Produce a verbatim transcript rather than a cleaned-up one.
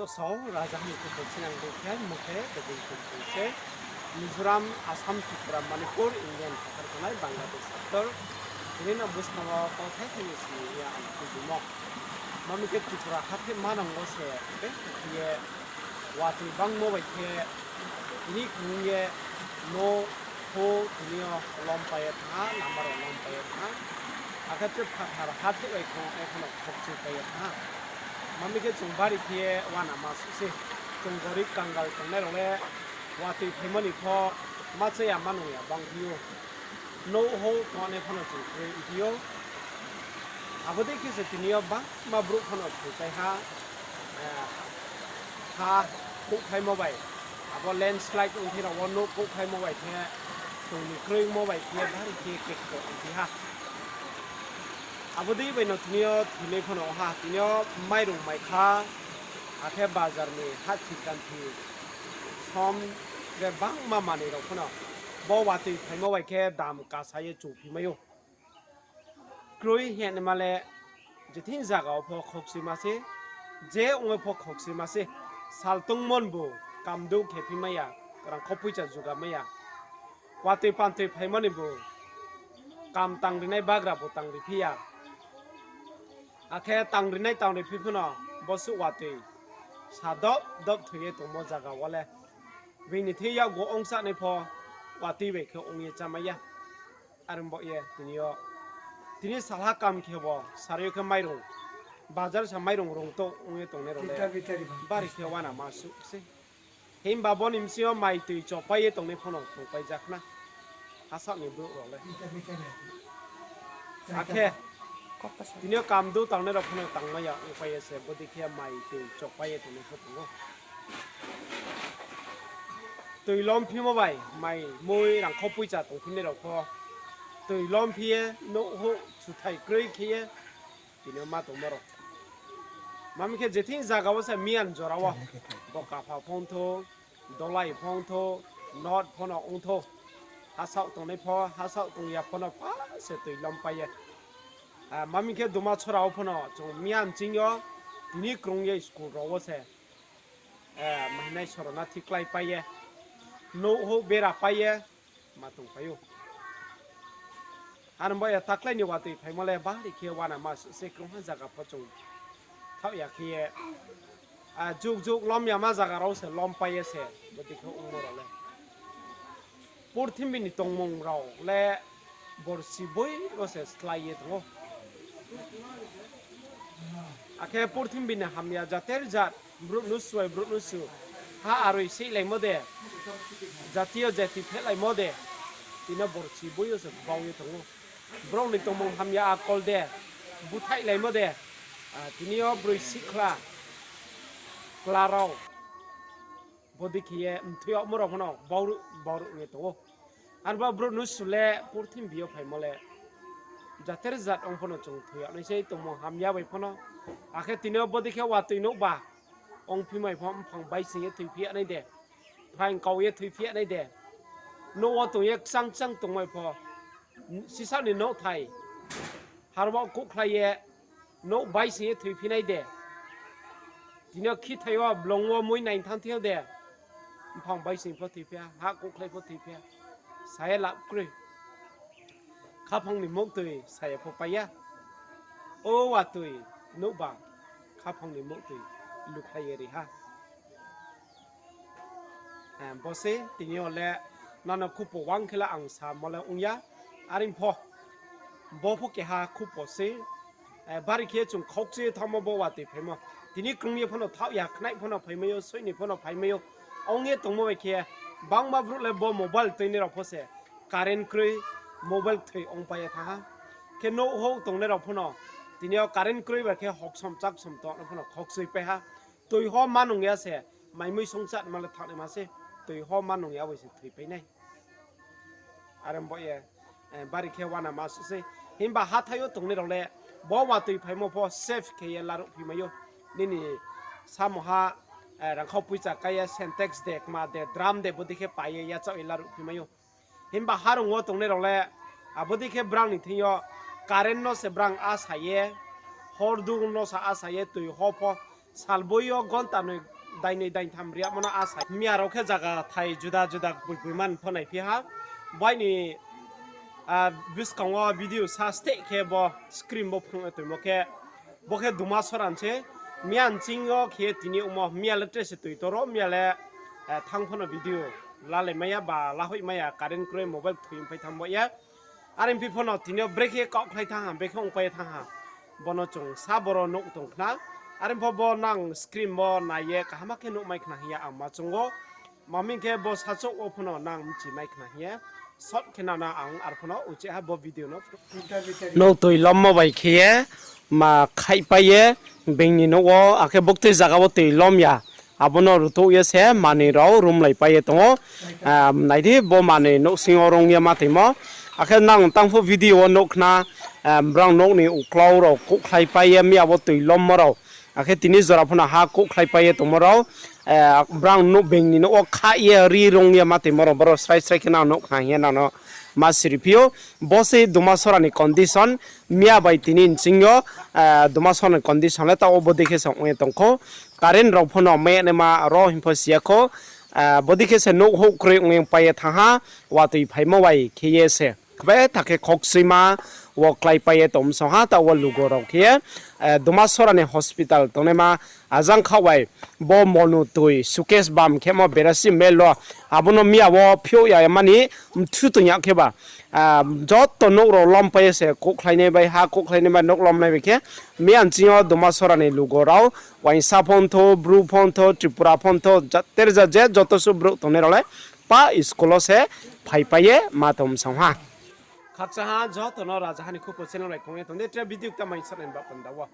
Sao, raja hani kutu sinang dei khe, mukhe, tebui kutu se. Mizoram, Assam, Tripura, Manipur, Indian phathar tongnai Bangladesh sector. Tini no buskang wo kauthai thai ni simi ya ang tuibimo. Mami khe Tripura ha khe manang wo se, be khe ye watoi bangmo bai khe, tini kung ye no pho tini yo lompai ye thanng ha, lama rao lompai ye thanng ha. Akhe tre phathar ha thik bai khe ong, ekheno khokchoi pai ye thanng ha. Mami khe chung bari khe uanama suh se. Chung gorib kangal tongnai rao le watoi phaimo ni pho ma cha ya ma nung ya bang phi ou. Nouh houh tongnai pho no chung kroi phi ou. Abo dei khe se tini yo bangma brouh pho no thoipai ha, ha kouhkhlaimo bai, abo landslide ongphi rao wo nouh kouhkhlaimo bai khe, tong ni kroimo bai khe bari khe kekto ongphi ha. Abo dei bai no tini yo thoinai pho no ong ha, tini yo mairung maikha, akhe bazar ni hahthi kanthi som je bangma manoi rao pho no bo watoi phaimo bai khe dam kasa ye chuphimai ou. Kroi hingnaima le jething zaga wo pho khokchima se, je ong ye pho khokchima se, sal tongmo ni bo kamdou khe phi mai ya, rangkho poicha juga mai ya. Watoi pantoi phaimo ni bo kam tangrinai bagra bo tangri phi ya. Akhe tangrinai tangri phi pho no bo suh watoi sa dop dop thoi ye tongmo zaga wo le. Bini thing yakgu ongchanai pho watoi bai khe ong ye chámai ya. Are bo ye tini yo, tini salha kam khe bo sari yo khe mairung, bazar sa mairung rung to ong ye tongnai rao le bari khe uanama suh se. Himba bo ni bsing yo mai toi chopai ye tongnai pho no tongpai ja khna. Hasaoh ni brouh rao le. Akhe tini yo kamdou tangnai rao pho no tangmai ya ongpai ye se, bodei khe mai toi chopai ye tongnai pho tong ou. Toi lomphimo bai mai mui rangkho poicha tongphinai rao pho toi lomphi ye nouh houh suthai kroi khe ye tini yo ma tongmo rao. Mami khe jething zaga wo se miyan jora wo bo kapha pho ongthou, dolai pho ongthou, not pho no ongthou, hasaoh tongnai pho, hasaoh tong ya pho no pa se toi lompai ye. Mami khe Dumasora wo pho no chung miyan ching yo tini krung ye school rao wo se, mahinai sorona thik kláipai ye, nouh houh bera pai ye ma tongpai ou. Are bo ye taklái ni watoi phaimo le bari khe uanama suh se, krungha zaga pho chung thaoh ya khe ye, jug jug lom yama zaga rao se lompai ye se, bodei khe ongmo rao le. Purthimbi ni tongmung rao le borsi boi wo se slái ye tong ou. Akhe purthimbi ni hamya jater jat, brouh nusu bai brouh nusu, ha aroi seihlaimo de, jati yo jati phehlaimo de, tini yo borsi boi yo se bau ye tong ou. Brouh ni tongmung hamya akol de, búthaihlaimo de, tini yo broi sihkhla, kla rao, bodei khe ye mthoi yagmo rao pho no bauruh bauruh ong ye tong ou. Arbo brouh nusu le purthimbi yo phaimo le jater jat ong pho no chung thoi yag nai sei, tongmung hamya bai pho no. Akhe tini yo bodei khe watoi nouhba ongphimai pho mphang baising ye thoiphi yag nai de, phaing kau ye thoiphi yag nai de, nouh wo tong ye kchang kchang tongmai pho, sisa ni nouhthai harba kouhkhlai ye nouh baising ye thoiphi nai de. Tini yo khithai yo blong wo mui naing thanng thing yo de, mphang baising pho thoiphi ha, hah kouhkhlai pho thoiphi ha, sa ye lab kroi. Khaphang ni muhtoi sa ye pho pai ya. O watoi nouhba, khaphang ni muhtoi lukhlai ye ri ha. Bo se tini yo le nano khupo wang khe le ang samo le ong ya. Are pho, bo pho keha khupo se. Bari khe chung khaukchui ye thanngmo bo watoi phaimo. Tini krung ye pho no thaoh ya, khnai pho no phaimai ou, soih ni pho no phaimai ou. Ong ye tongmo bai khe bangma brouh le bo mobile tuinai rao pho se current kroi, mobile kthoi ongpai ye thanng ha. Khe nouh houh tongnai rao pho no tini yo current kroi bai khe hoksom chaksom tong no pho no khaukchui pai ha. Toi ho ma nung ya se, mai mui songchatma le thanngnaima se, toi ho ma nung ya bai se thoipai nai. Are bo ye, bari khe uanama suh sei. Himba hathái yo tongnai rao le bo watoi phaimo pho safe khe ye laruhphimai ou. Nini samoha rangkhau poicha kái ye Sintex de, kma de, drum de, bodei khe pai ye yachaoh ye laruhphimai ou. Himba harong wo tongnai rao le, abo dei khe brang ni thing yo current no se brang asa ye, hor dung no se asa ye, toi ho pho salboi yo gonta noi Dainoi daintham riamo no asa. Miya rao khe zaga thai juda juda boi boi man pho naiphi ha. Bai ni, ah, buskang wo video sa steh khe bo screen bo phung ye toimo khe, bo khe Dumasora ni se. Miya nching yo khe tini ongmo, miya le tre se toi toro, miya le, eh, thanng pho no video lalai mai ya ba lahoih mai ya, current kroi, mobile thoi phai thanng bo ye. Are phi pho no tini yo brekhe kaohkhlai thanng ha, brekhe ongpai ye thanng ha. Bo no chung sa boro nouh tong khna. Are pho bo nang screen bo nai ye kaham khe nuhmai khna hing ye ang ma choung ou. Ma hing khe bo sachouh wo pho no nang mchi mai khna hing ye. Short khe nana ang ar pho no uchih ha bo video no. Nouh toi lommo bai khe ye, ma khaihpai ye, being ni nouh wo, akhe buktui zaga wo toi lom ya. Abo no rutouh ye se manoi rao rumlaipai ye tong ou. Ah, nai di, bo manoi nouhsing yo rung ye ma toimo. Akhe nang tang pho video wo nuh khna, ah, brang nouh ni uklau rao kouhkhlaipai ye miya wo toi lommo rao. Akhe tini jora pho no ha kouhkhlaipai ye tongmo rao, eh, brang nouh being ni nouh wo kha ye ri rung ye ma toimo rao, boro srai srai khe nang nuh khna hing ye nang no ma siri phi ou. Bo se Dumasora ni condition, miya bai tini nching yo, eh, Dumasora ni condition le taoh wo bodei khe se ong ye tong khou. Current rao pho no mai ya naima ro hing pho si ya khou. Eh, bodei khe se nouh houh kroi ong ye pai ye thanng ha, watoi phaimo bai khe ye se. Kbe tha khe khoukchuima wo kláipai ye tong bsong ha, taoh wo lugo rao khe ye, eh, Dumasora ni hospital tongnaima ajang khaoh bai bo monu toi suitcase bam khemo berasi mel lo, abo no miya wo phiouh ya mani mthu tong ya khe ba, ah, joto nouh rao lompai ye se kouhkhlainai bai, ha kouhkhlainai bai, nouh lomnai bai khe miya nching yo Dumasora ni lugo rao, uaingsa pho ntho, bru pho ntho, Tripura pho ntho, ja-, ter ja je joto suh brouh tongnai rao le pa school wo se phaipai ye ma tong bsong ha. Khakchang ha joto no Rajaha ni Khupo channel bai kong ye tong di, tre video kta mai sa nai ba panda wo.